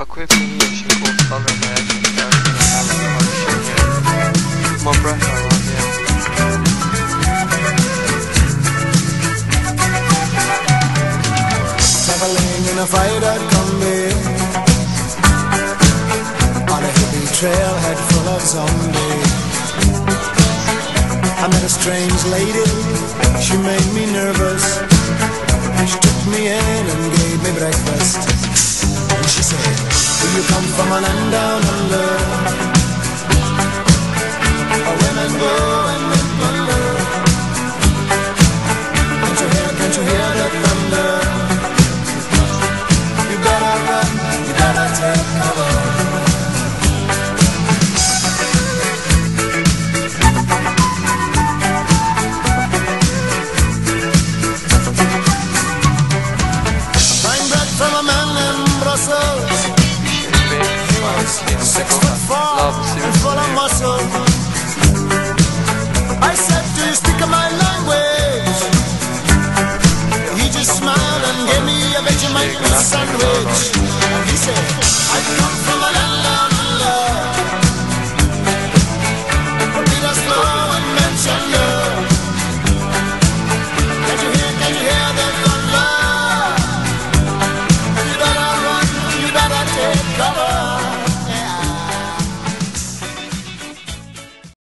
Tá cuimhní sin chomh soiléir le feicim ar an tharla sé inné. Mo breithlá inné. Traveling in a fighter combi On a hippie trailhead full of zombies I met a strange lady, she made me nervous She took me in and gave me breakfast And she said, do you come from a land down under? Where women go and men wonder Can't you hear, can't you hear the thunder? You better run, you better take cover Buying bread from a man in Brussels Bhí sé spéisiúil mar bhí an 6'4" lámh and full of muscle.